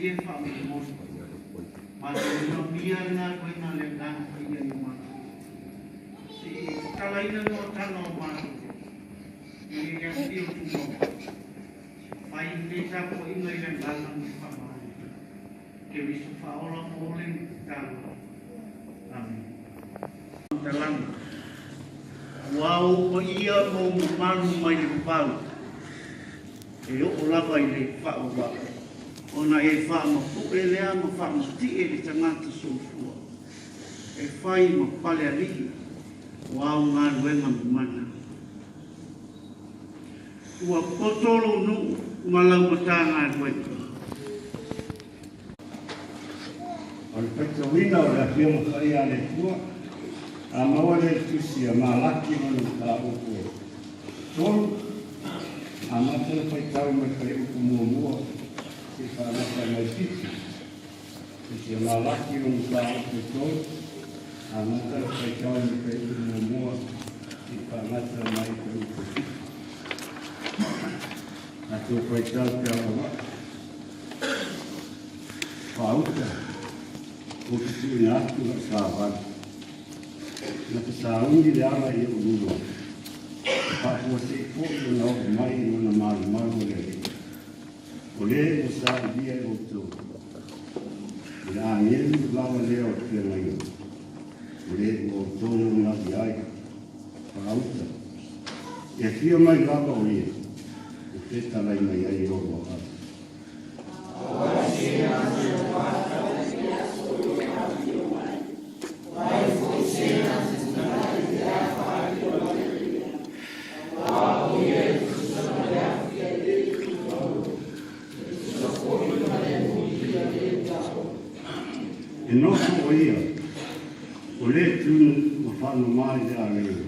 ia e faamolemole. Matou manaomia le galuega a le Agaga Paia ia matou. Se i e tatalaina le moataga o matou ina ia afifio tumau ai. Fai lenei tapuaiga i le agaga ma le faamaoni. Keriso faaola mo le tatalo ai. Amene. Faamatalaga, Ua ou paia ma ou mamalu mai le vavau, e oo lava i le faavavau, ona e faamapue lea ma faamatie le tagata soifua, e fai ma pale alii o au galuega mamana. Ua poto lou nuu ma lau Matagaluega. O le faitauina o le Afioga Paia a le Atua, a maua lea i le Tusi a Malaki lona mataupu e tolu, amata le faitau mai fuaiupu muamua seia faagata mai fitu. Tusi a Malaki lona mataupu e tolu, amata le faitau mai fuaiupu muamua seia faagata mai fuaiupu e fitu. Tatou faitau pe aoaoa. Faauta, ou te tuuina atu lau savali. Na te sauni le ala i ou luma, e faafuasei foi ona oo mai i lona malumalu o le Alii. O le ua sailia e outou, i le agelu lava lea o le feagaiga, o le ua outou naunau i ai. Faauta, e afio mai lava o ia, e fetalai mai ai i ou aao. E nofo ʻo ia, ʻo lē tunu ma faamamā i le ālele,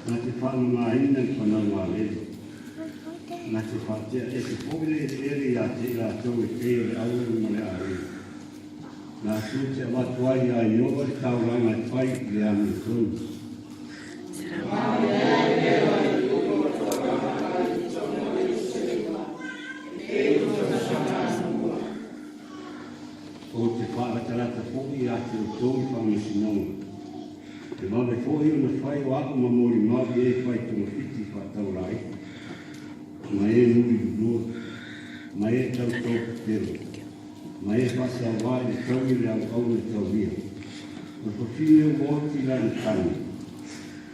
na te faamamāina i Panaualele, na te faatea ese foi le eleele iā te i latou e pei o le auauna ma le ālele. Na tu te avatu ai iā Iowa le taulaga e fai i le amiotonu. Ou te faalatalata foi ia te outou i faamasinoga. E vave foi ona fai o a'u ma molimau i e fai togafiti faataulaiti, ma e nui lulua, ma e tautau pepelo, ma e faasaoa i le taui o le auauna taulia. O le fafine ua oti lana tane,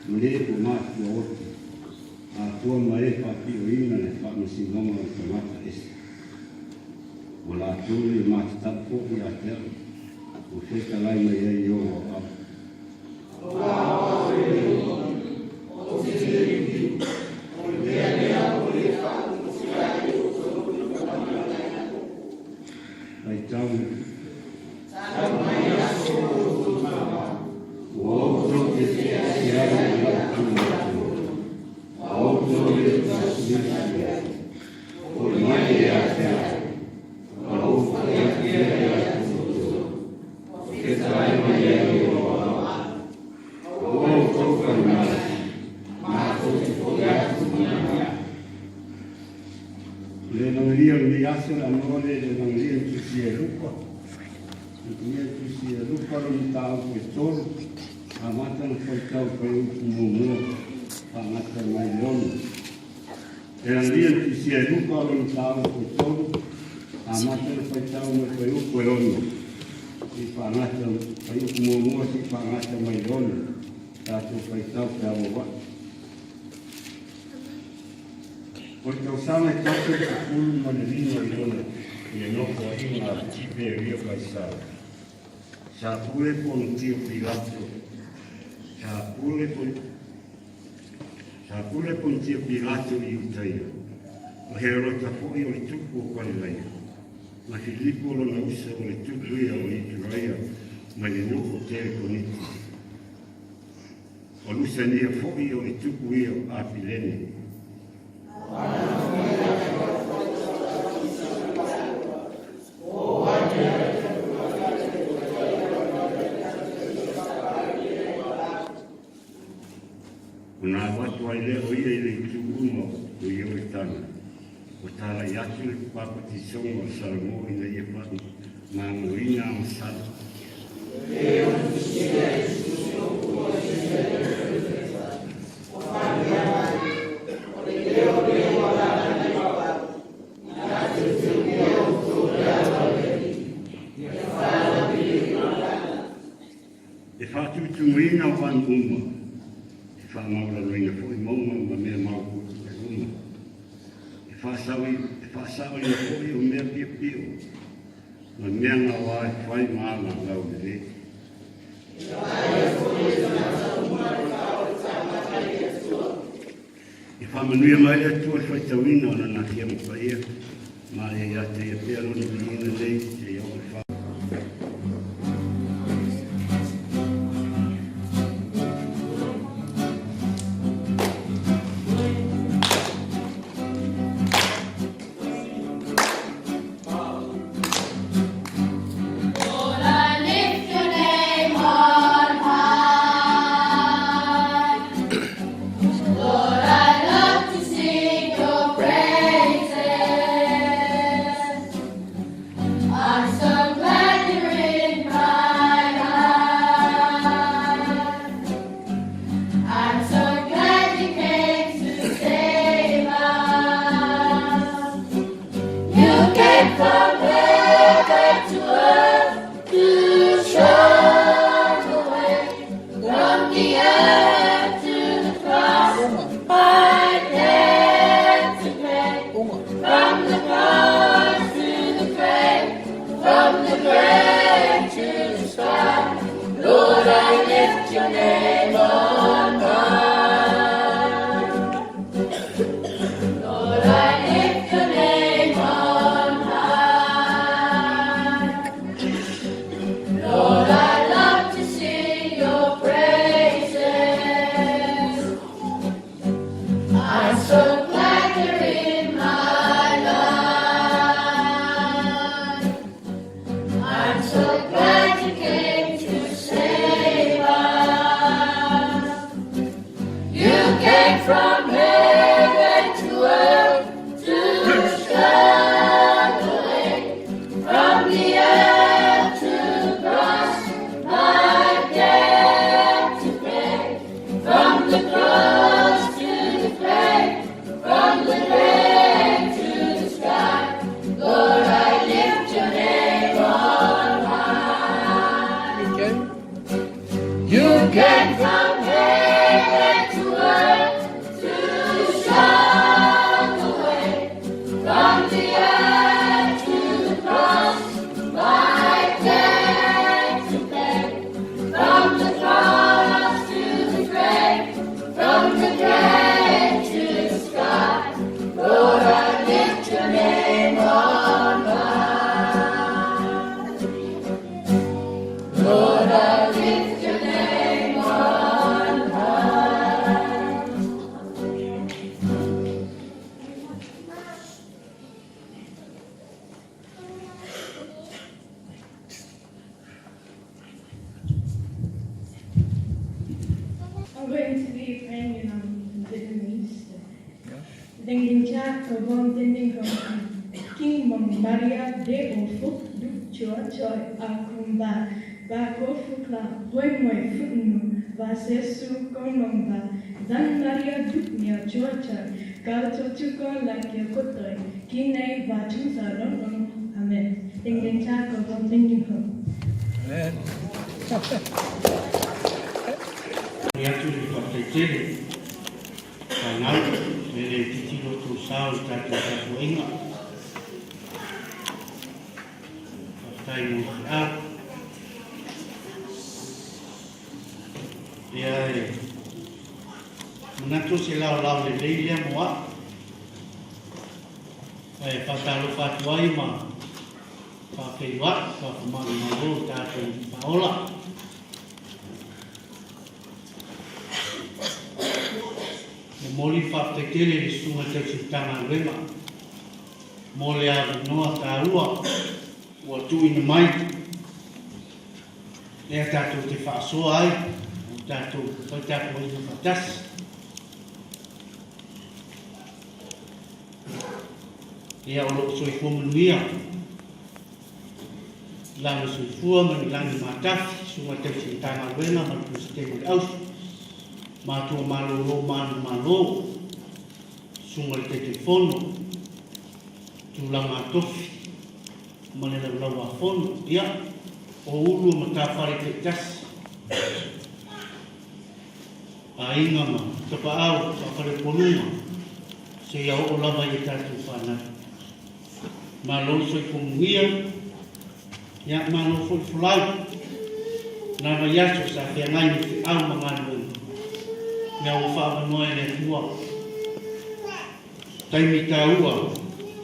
ma le ua matua oti, atoa ma e faapioina le faamasinoga o le tagata ese. Ua latou le matatau foi ia te au, ua fetalai mai ai i ou aoao. Faitau. Ua outou te siala i lau Tulafono, ua outou le tausiasia. Foi mai ia te au, ona ou foi atu lea ia te outou, e fetalai mai ai i ou aoao. Ua outou fai mai, Matou te foi atu i ai. O le Evangelia o lenei aso, le amoa lea i le Evangelia na tusia e Luka. Evangelia na tusia e Luka lona mataupu e tolu, amata ona faitau fuaiupu muamua faagata mai le ono. E alia le tusia e Luka o lona mataupu e tolu, amata le faitau mai fuaiupu e ono, seia faagata, fuaiupu muamua seia faagata mai le ono, tatou faitau pe auauai. O le tausaga e 15 i lona i le nofoaiga a Tiperia Kaisara, sa pule Ponitio Pilato, sa pule Sa pule Ponitio Pilato i Iutaia, o Herota foi o le tupu o Kalilaia, ma Filipo lona uso o le tupu ia o Ituraia mai le nuu o Telekoniti. O Lusania foi o le tupu ia o Apilene. Ona avatu ai lea o ia i le itu uma o Ioritana. Ua talai atu le papatisoga o Salomō ina ia faamagaloina agasala. E faatutumuina o anu uma, e faamaualaloina foi mauga ma mea maopoopo uma. E faasaoina foi o mea piopio ma mea gaoa e fai ma ala laulelei. E faamanuia mai le Atua i le faitauina o Lana Afioga Paia, ma ia ia te Ia pea Lona viiga nei seia oo i le Lord, I lift your name on high. Lord, I love to sing your praises. I'm so glad you're in my life. I'm so glad you came to save us. You came from heaven to earth to show the way. From the earth to the cross, by death to grave. From the cross to the grave, from the grave to the sky. Lord, I lift your name on high. Lord, I lift your name on high. Lord, I love to sing your praises. I'm so glad you're in my life. I'm so glad you came to save us. You came from heaven to earth to show the way. From the earth to the cross, my debt to pay. From the cross to the grave, from the grave to the sky. Lord, I lift your name on high. You came from heaven to earth to show the way. From the earth to the cross, my debt to pay. From the cross to the grave, from the grave to the sky. Lord, I lift your name on high. Lord, I lift your name on high. I'm going to be praying in Vietnamese. Dinh dinh cha cầu mong tên dinh hồng Kính mong Maria để ổ phúc Đức Chúa Trời a cùng bà. Bà có phúc là với mọi phụ nữ và Giêsu con lòng bà. Thánh Maria Đức Mẹ Chúa Trời, cầu cho chúng con là kẻ có tội, khi nay và trong giờ lâm ung. Amen. Dinh dinh cha cầu mong tên dinh hồng. Amen. Momoli atu le faafetai tele fanau e le itiiti lo outou sao i le tatou tapuaiga. Faafetai mo le feau. Ia e manatu o se laolao lelei lea mo a'u e faatalofa atu ai ma faafeiloai faafamalimalo i tatou faaola. Momoli faafetai tele i le Susuga Tausi Matagaluega mo le avanoa taua ua tuuina mai lea tatou te faasoa ai o tatou fai tapuaiga faatasi. Ia, o lo o soifua manuia lana soifua ma ni lagi matafi, Susuga Tausi Matagaluega ma le Peresetene o le Auso, Matua Malolo ma ana Malo, Susuga i le Taitaifono, Tulaga Tofi ma le Laulau-a-Fono, ia, o ulu o matafale taitasi, aiga ma tapaau faa-faleupoluga seia oo lava i a tatou fanau. Malo le soifua manuia, ia malo foi le folau. Na vaiaso sa feagai ma feau ma galuega, ia ua faaavanoa e le Atua taimi taua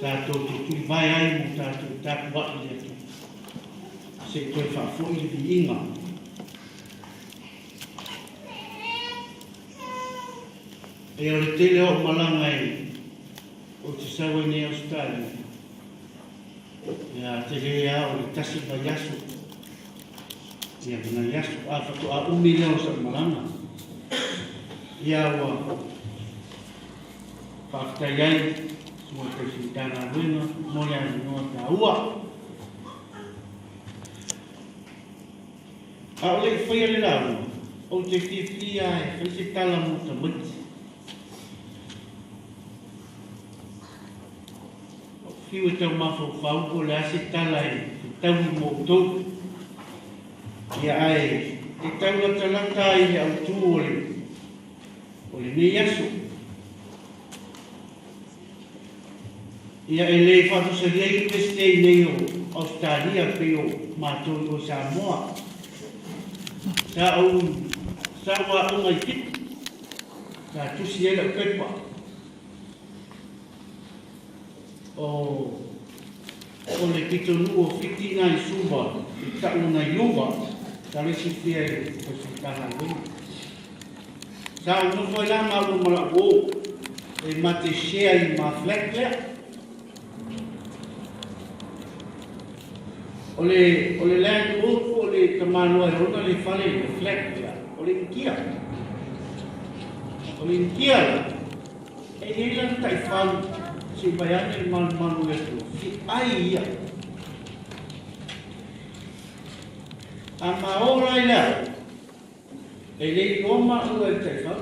tatou te tulivae ai mo tatou tapuai i le Atua se i toe faafoi le viiga. E o le tele o au malaga e ou te sau ai nei Ausetalia, ia tele lava o le tasi vaiaso, ia ma nai aso, a faatoa umi lea o sau malaga. Ia ua faafetai ai Susuga Tausi Matagaluega mo le avanoa taua. A o le i faia le lauga, ou te fiafia e fai se tala mo tamaiti. Ou fiu e tau mafaufau po o le a se tala e fetaui mo outou. Ia ae e tau latalata ai le autu o le o lenei aso. Ia e le faatusalia Iunivesite i nei o Ausetalia pei o matou i o i Samoa. Sa ou sa ou aoga i Fiti, sa tusi ai lau pepa o o le pitonuu o Fiti ina i Suva i tau ona i Uva, sa le silafia e le Matagaluega. Sa ou nofo ai la maua ma la'u uo e ma te share i ma flat lea. O le, o le landlord po o le tamaloa e ona le fale le flat lea, o le Initia. O le Initia la, e i ai lana taifau se i vaeane le malumalu o le Atua, fe'ai ia. A ma o la i le ao, E le iloa maua e le taifau.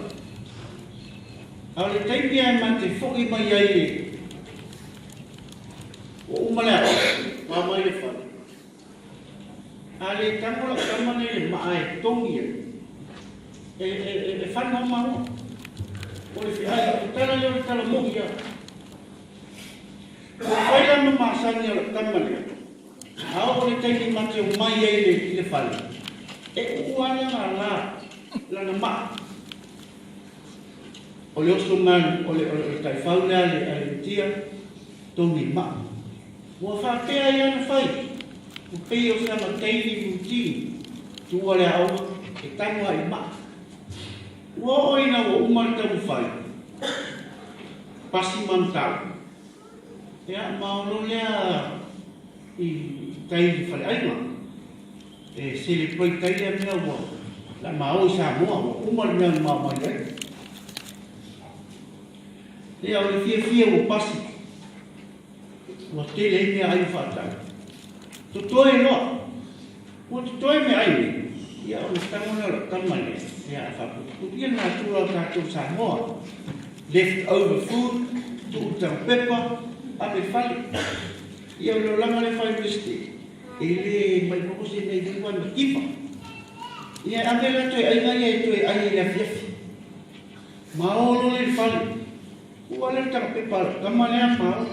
A o le taimi lava ma te fo'i mai ai e ua uma le aoga, ua mai le fale. A le tago lau tama nei i le maa e togi ai, e, e, e, e fana maua. O le fe'ai, o le tala lea o le tala mo'i lava. Ua fai la ma masani a lau tama lea, A oo le taimi ma te omai ai i le fale, e uu lava lana la, lana maa. O le oso ma o le, o le taifau lea a le, a le Initia, togi maa. Ua faapea ai ana fai, ua pei o sana daily routine, tua le aoga, e tago lava i maa. Ua oo ina ua uma le taumafai, pasi manutau. Ia, ma o lo lea i tai i le faleaiga, e celebrate ai lea mea ua la ma o i Samoa, ua uma le mea na ma mai ai. Ia, o le fiafia ua pasi, ua tele ai meaai ua faatau. Totoe loa, ua totoe meaai nei, ia ona tago lea o lau tama lea, ia faaputuputu ia le natura o tatou Samoa. Left over food, tuu i tana pepa, ave i le fale. Ia o le olaga lea fai University, e le maimoa se mea i fua ma kiva. Ia e ave la toe aiga ia e toe ai i le afiafi. Ma o loa lea i le fale, ua lea le tana pepa a lau tama lea ma o.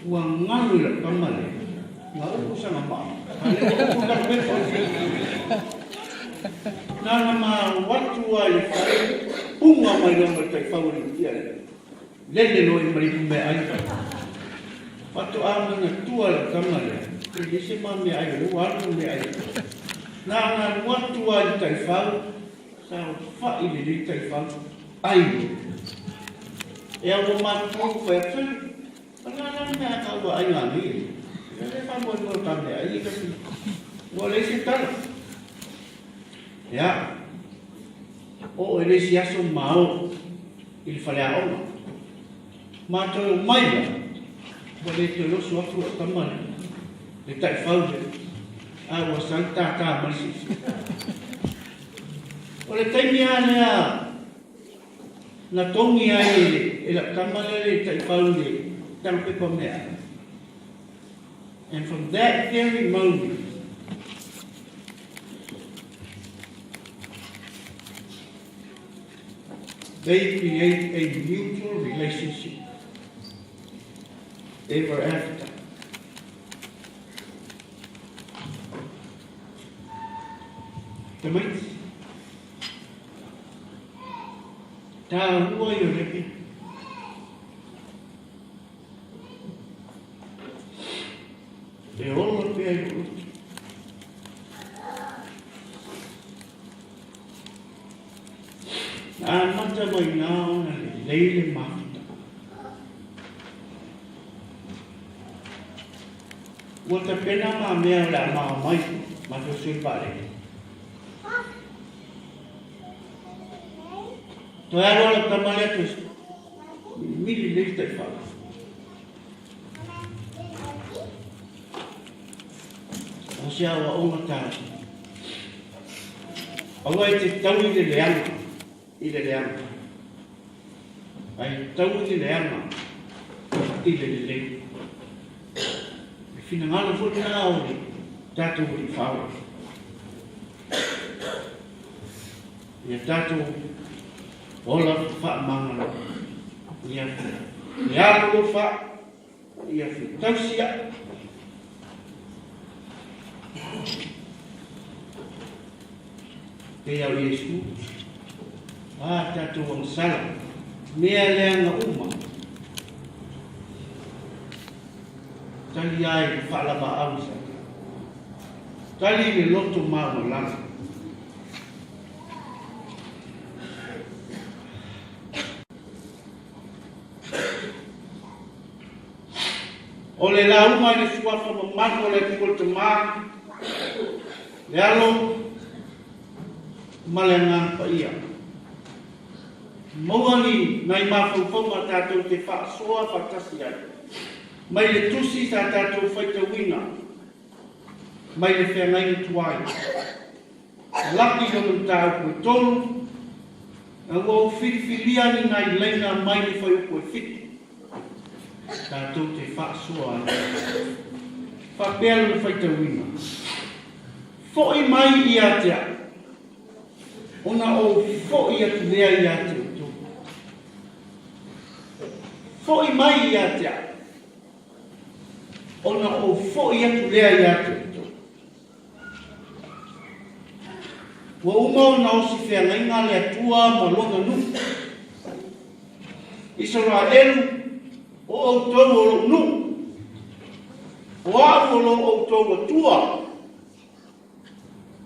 Ua galu i lau tama lea, na upu sana maa, a lea ua upu tana pepa. Nana ma atu a i le fale, punga mai loa ma le taifau o le Initia lea. Lele loa i malipu meaai. Faatoa manatua lau tama lea, e leai se ma meaai o lea ua alu le meaai. Nana alu atu a i le taifau, Saofai lelei taifau, ai loa. E au ua matutua ua fai atu, Sole, o le a la le mea a tāua aiga nei e? E le faamoemoe o ta meaai e kasi, ua leai se tala. Ia, oo i le isi aso ma o i le faleaoga. Matou omai la. Ua le toe oso atu lou tama le taifau lea, a ua sau tātā mai se isi. O le taimi lava lea na togi ai e lau tama lea le taifau i le tagopepa meaai. And from that very moment, they create a mutual relationship ever after. Tamaiti, tāua i o lepe. E ola pea i o loto. Na amata mai nā ona lelei le mafuta. Ua tapena mā mea o le a mao mai ma te sui vaalele. Toe alu ala tama lea toe mili lei taifau. O se aoaoga tāua. Aua e te tau i le leaga, i le leaga. Ae tau i le leaga, i le lelei. E finagalo foi lena o le tatou Alii Faaola. Ia tatou ola faamagalo. Ia fealolofa. Ia fetausia. Pei au Iesu, a tatou agasala, mea leaga uma. Tali ai le faalavaau i Satani. Tali le loto maualalo. O le lauga i le Suafa mamalu o le Atua le Tama, le Alo ma le Agaga Paia. Maua ni nai mafaufauga tatou te faasoa faatasi ai mai le tusi sa tatou faitauina mai le feagaiga tuai. Laki lona mataupu e tolu, a ua ou filifilia ni nai laina mai le fuaiupu e fitu, tatou te faasoa ai. Faapea lona faitauina, Foi mai ia te au, ona ou foi atu lea ia te outou. Foi mai ia te au, ona ou foi atu lea ia te outou. Ua uma ona osi feagaiga le Atua ma lona nuu. Isaraelu, o outou o lou nuu, o au o lo outou Atua.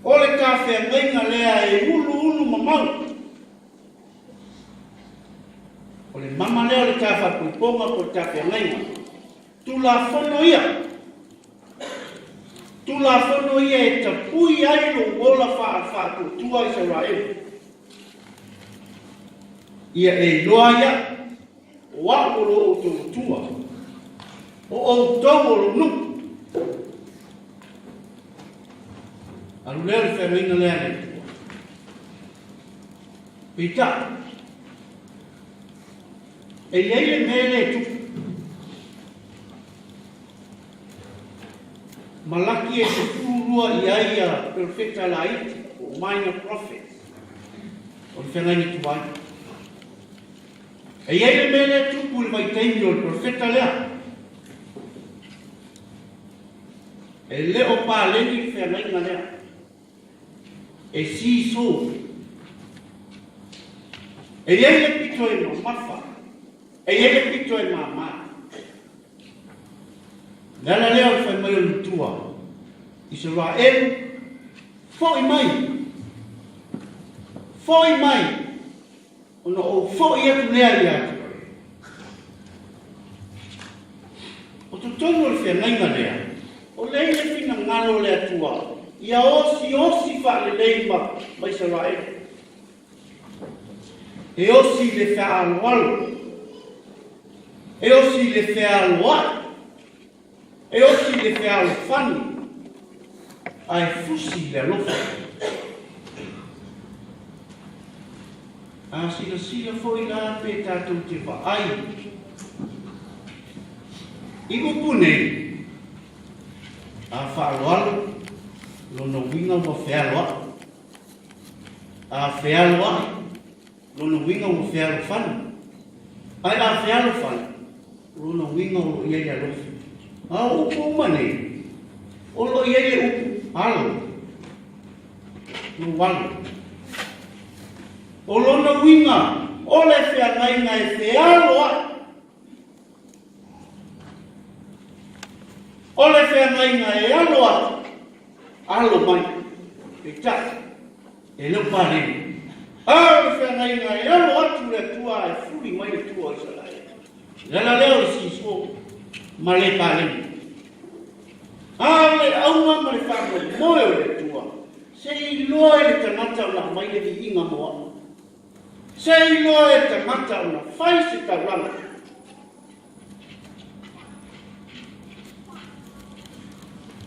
O le ta feagaiga lea e uluulu mamau. O le mama lea o le ta faapuipoga po o le ta feagaiga. Tulafono ia. Tulafono ia e tapui ai lou ola faatuatua Isaraelu. Ia e iloa ai au, o au o lo outou Atua, o outou o lou nuu. Alu lea o le feagaiga lea a le Atua. Peitai, e i ai le mea lea e tupu. Malaki e 12 i ai ia perofeta laiti, po o minor prophets, o le feagaiga tuai. E i ai le mea lea e tupu i le vaitaimi o le perofeta lea. E le o paleni le feagaiga lea. E seesaw. E i ai le pito e mamafa, e i ai le pito e māmā. Le ala lea o le fai mai o le matua, Isaraelu, foi mai, foi mai, ona ou foi atu lea ia te oe. O totonu o le feagaiga lea, o lea i le finagalo o le Atua ia osiosi faalelei ma Isaraelu. E osi i le feaaloalo, e osi i le fealoai. E oti le fealofani ae fusi le alofa. A silasila foi la pe tatou te vaai i upu nei, a faaaloalo lona uiga ua fealoai, a fealoai lona uiga ua fealofani, ae a fealofani lona uiga o lo o i ai le alofa. A o upu uma nei, o lo o i ai le upu alo, lou alo. O lona uiga, o le feagaiga e fealoai. O le feagaiga e alo atu, alo mai. Peitai, e le o paleni. A o le feagaiga e alo atu le Atua ae fuli mai le tua o Isaraelu. Le ala lea o le siisuo ma le paleni. A o le auga ma le faamoemoe o le Atua, se i iloa e le tagata ona aumai le viiga mo au. Se i iloa e le tagata ona fai se taulaga.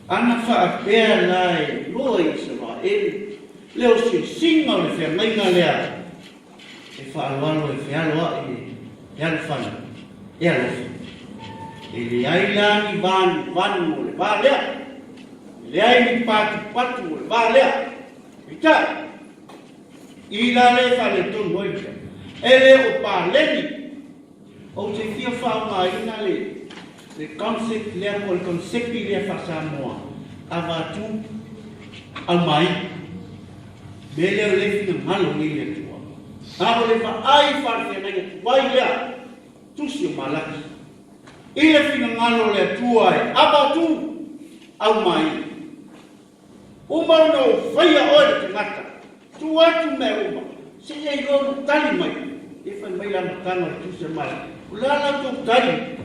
Ana faapea la e iloa i Isaraelu le osiosiga o le feagaiga lea e faaaloalo e fealoai e fealofani e alofa. E leai la ni vanuvanu o le va lea, e leai ni patupatu o le va lea. Peitai, i la lea e faaletonu ai le mea, e le o paleni. Ou te fia faaaogaina le le concept lea po o le concepi lea faa-Samoa, avatu aumai. Mea lea o lea e finagalo nei le Atua. A o le vaai faale-feagaiga tuai lea, tusi o Malaki. I le finagalo o le Atua e avatu aumai. Uma ona ou faia oe le tagata, tuu atu mea uma, seia iloa ona tali mai. E fai mai le amataga o le tusi a Malaki, o le a la outou tali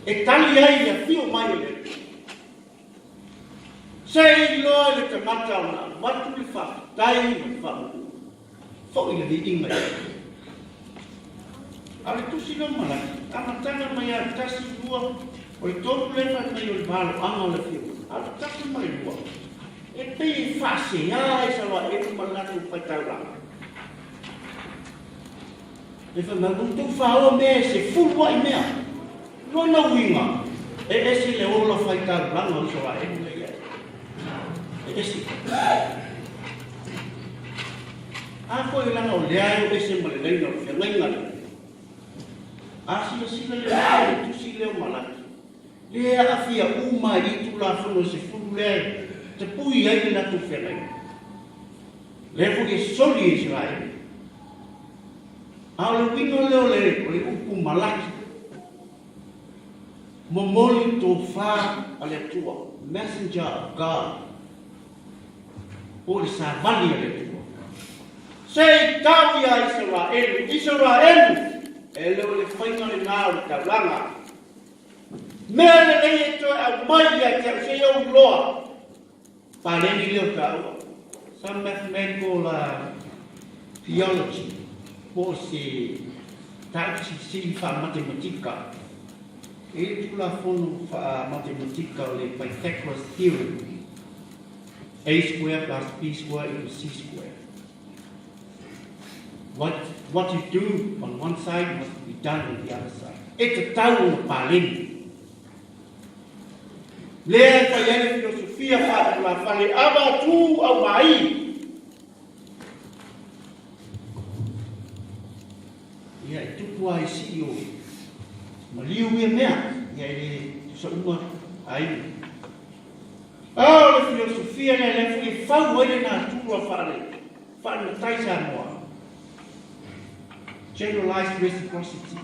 e tali ai i le afio mai o le Atua? Se i iloa e le tagata ona avatu le faafetai ma le faamuamua. Foi le viiga i le Atua. A o le tusi lea o Malaki, amataga mai lava i le tasi, lua, o le tolu lea e fai mai o le valoaga o le afioga, a o le tasi ma le lua, e pei e faasea ai Saloaelu ma le latou faitaulaga. E fai mai, ua outou faoa mea e sefulu ai mea. Lona uiga, e ese le ola faitaulaga o Isaraelu lea i ai. E ese. A foi leaga o lea e o ese ma le laina o le feagaiga lea. A silasila lelei i le tusi lea o Malaki, lea e aafia uma i Tulafono e sefulu lea e tapui ai le latou feagaiga. Lea foi e soli e Isaraelu. A o le uiga lea o le, o le upu Malaki, momoli tofa a le Atua, messenger of God, po o le savali a le Atua. Se i tau ia Isaraelu, Isaraelu, e le o le faiga lena o le taulaga. Mea lelei e toe aumai ia te au se i ou iloa. Paleni lea o taua. Some mathematical theology po o se tausi sili faa-matematika. E i ai le Tulafono faa-matematika o le Pythagoras Theorem, A square plus B square equals C square. What, what you do on one side must be done on the other side. E tatau ona paleni. Lea e fai ai le filosofia faatulafale avatu aumai. Ia e tupu lava i sii o maliu ia mea, ia e le tusa uma aiga. A o le filosofia lea lea foi e fau ai le natura faale faale-matai Samoa. Generalized reciprocity,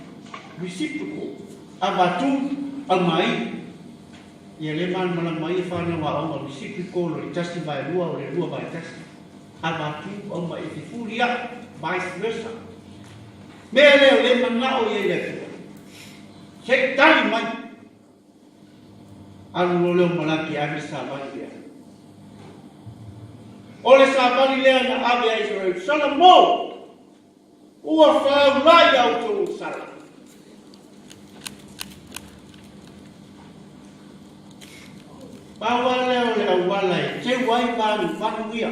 reciprocal, avatu, aumai. Ia lea e malamalama ai e whanau aoga reciprocal o le tasi vae lua o le lua vae tasi. Avatu, aumai e fefuli a, vice versa. Mea lea o lea e manao i ai le Atua. Se i tali mai. Alu loa lea o Malaki e ave le savali lea. O le savali lea na ave a Israel. Salamo! Ua faulai a outou sala. Pau lava lea o le auala e teu ai vanuvanu ia.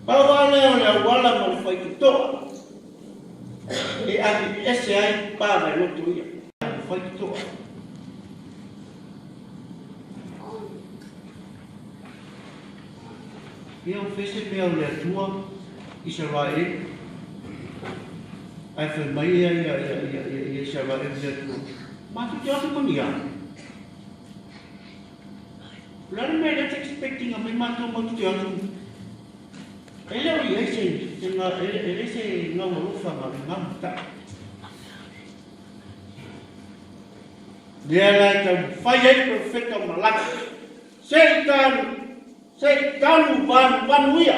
Pau lava lea o le auala ma le faitotoa e ave ese ai pa mai loto ia. Faitotoa. Ia o fese mea o le Atua Isaraelu ae fai mai ia ia ia ia ia ia Isaraelu i le Atua, Matou te o atu ma ni a? O le a le mea lea e te expect ina mai matou matou te o atu? E le o i ai se se e le se gau alofa na o le gau mata'u. Lea la e taumafai ai le perofeta o Malaki, se i tanu Se i tanu vanuvanu ia.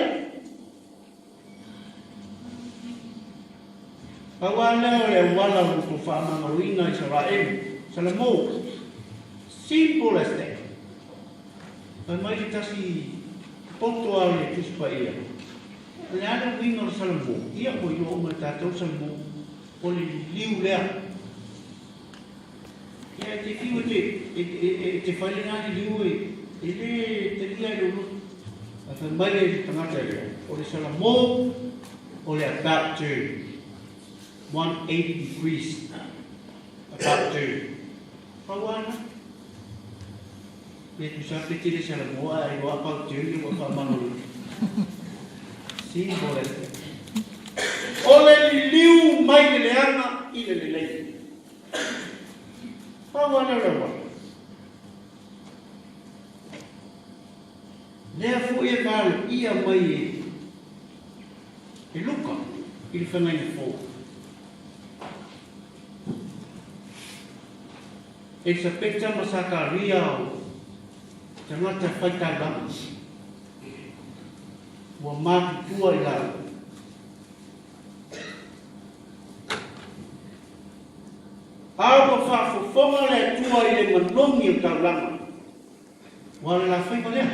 Pau lava lea o le auala o lo outou faamagaloina Isaraelu, Salamo. Simple as that. Fai mai le tasi poto lava o le Tusi Paia, O le a le uiga o le Salamo? Ia, ua iloa uma e tatou le Salamo, o le liliu lea. Ia, e te fiu e te, e, e, e te fai lena liliu e, e le talia i lou loto. Ae fai mai le tagata lea, o le Salamo, o le about turn. 180 degrees about turn. Pau lava lena. Pe tusa pe tele Salamo ae iloa about turn ua faamagaloina. Simple as that. O le liliu mai le leaga i le lelei. Pau lava lea o le auala. Lea foi e valoia mai e e Luka i le feagaiga fou. Elisapeta ma Sakaria o tagata whai taulanga. Ua matutua i lalo. A ua faafofoga le Atua i le manogi o taulaga, aua o le lafaiva lea,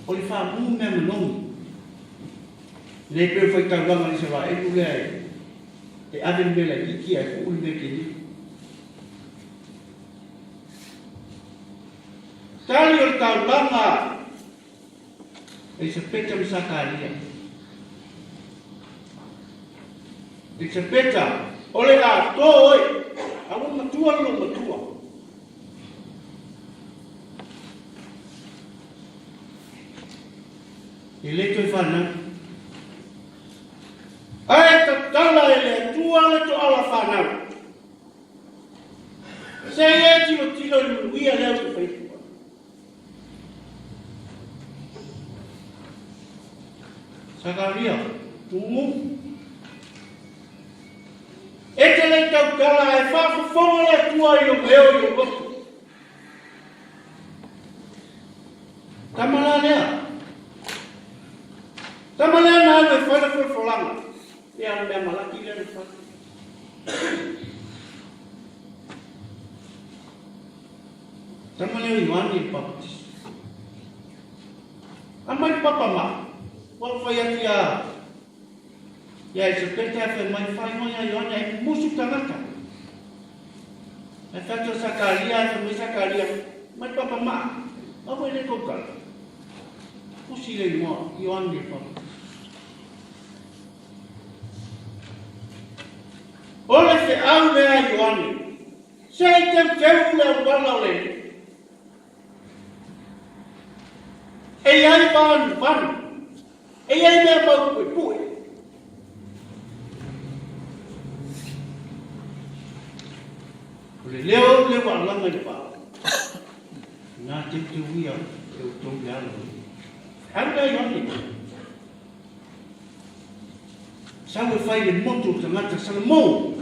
o le faamu mea manogi. E le pei o le faitaulaga a le Isaraelu lea e ave le mea laitiiti ae tuu le mea tele. Tali o le taulaga Elisapeta ma Sakaria. Elisapeta, o le atoa oe, a ua matua le lou matua. E le toe fanau. Ae tatala e le Atua le toala fanau. Se i e tilotilo i le manuia lea ou te fai atu ai. Sakaria, tumu. E te le tautala ae faafofoga le Atua i lou leo i lou loto. Tama la lea. Tama lea na alu e fai le folafolaga. Ia le mea malaki lea na fai. Tama lea o Ioane le Papatiso. Aumai le papa ma, ua fai atu ia ia Elisapeta e fai mai faaigoa ia Ioane ai musu tagata. Ai fai atu Sakaria, ai fai mai Sakaria, mai papa ma, aua le kou tala. Pusi le ingoa, Ioane le Papatiso. O le feau lea Ioane, Se i teuteu le auala o le Alii. E i ai vanuvanu, e i ai mea mau puepue. O le leo lea ua alaga i le vao. Na teuteuia e outou le ala o le Feau lea Ioane. Sau e fai le motu o tagata Salomon.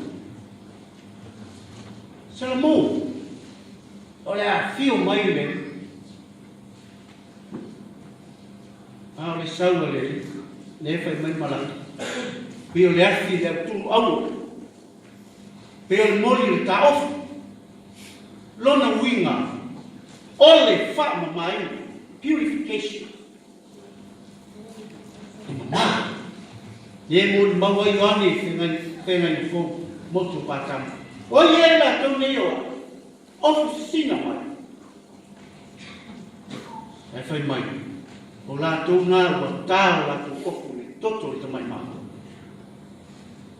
Salomon, o le afio mai le a o le sau a le Alii, lea e fai mai Malaki, pei o le afi i le autunu aua, pei o le moli i le taofi, lona uiga o le faamamaina, purification. E mamā. E molimau ai Ioane i feagaiga fou motu o Patamo. O ia i latou nei o au, ofisina mai. Ae fai mai, O latou na ua ta o latou ofu i le toto o le tamai matou.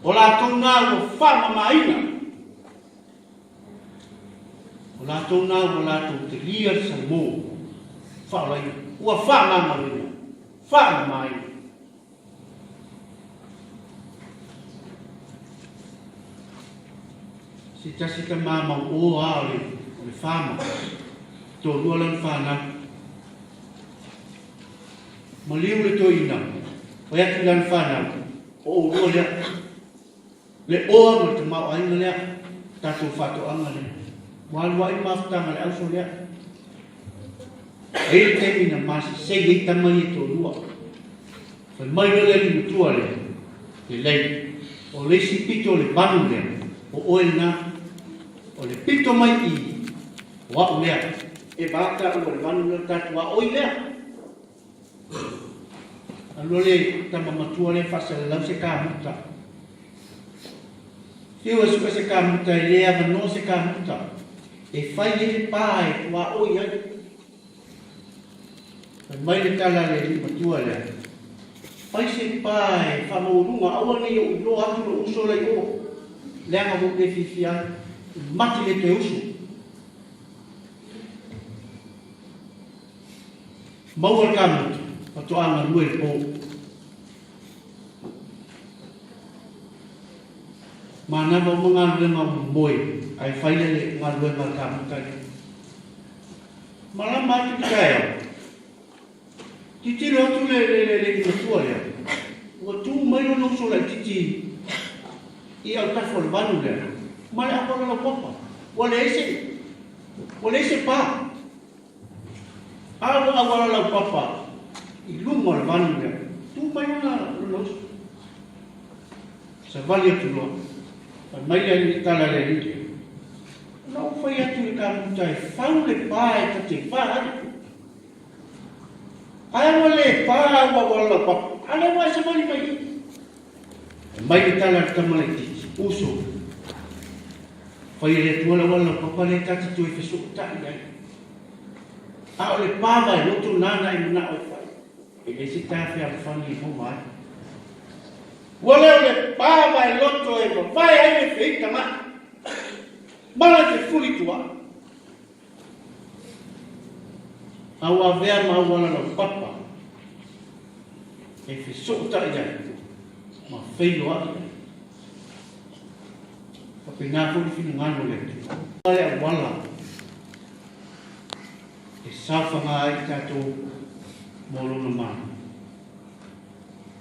O latou na ua faamamaina. O latou na ua latou telia le salamo faaolaina, ua faamagaloina, faamamaina. Se tasi tama mauō a o le fama, toalua lana fanau. Maliu le toeaina, fai atu i lana fanau, o oulua lea. Le oa ma le tamaoaiga lea, tatou faatoaga lea. Ua alu ai mafutaga a le auso lea. E i ai le taimi na masesei ai tama ia e toalua. Fai mai loa le alii matua lea, Lelei, o le isi pito o le vanu lea, o oe lena. O le pito mai i i, o au lea. E va taua le vanu lea o tatou a oi lea. Alu loa le tama matua lea faasalalau se kamuta. Fiu e suka se kamuta e le avanoa se kamuta e fai ai le pa e tuaoi ai. Fai mai le tala a le alii matua lea, Fai se pa e faamaualuga, aua ne i ou iloa atu lou uso la i o, leaga ua ou le fiafia ai, e mate le toe uso. Maua le kamuta, faatoa galue i le po. Manava uma galuega o momoe ae fai le galuega a le kamuta lea. Malama atu le taeao, titilo atu le alii matua lea, ua tu mai lona uso laitiiti i autafa o le vanu lea, ma le auala laupapa. Ua leai se, ua leai se pa. A ua auala laupapa i luga o le vanu lea, tu mai lona uso. Savali atu loa, fai mai le tala a le alii lea, Na ou fai atu i le kamuta e fau le pa e ta te va ai. Ae ua le pa au auala laupapa, a lea ua e savali mai i. Fai mai le tala a le tama laitiiti, Uso, fai e le Atua le auala laupapa lea ta te toe fesootai ai. A o le pa vaeloto nāna e manao e fai, e leai se ta fealofani e maua ai. Ua leo le pa vaeloto e vavae ai le feitagaʻi ma le fefulitua. A ua avea ma auala laupapa e fesootai ai ma feiloai ai. Faapena foi le finagalo o le Atua. Le auala e saofaga ai i tatou mo Lona Malo.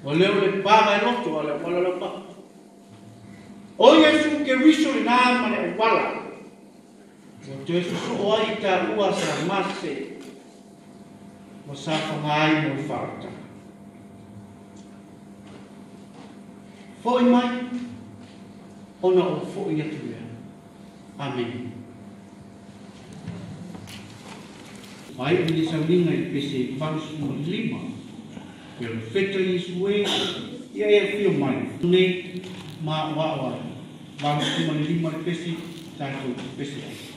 Ua leo le paga e loto a le auala laupapa. O Iesu Keriso lena ma le auala ua toe sosoo ai i taua sa mase ua saofaga ai mo le faaolataga. Foi mai ona ou foi atu lea. Amene. Faaiu le sauniga i le pese 85, Perofeta Iesu e, ia e afio mai nei ma aoao ai. 85 le pese, tatou pese ai.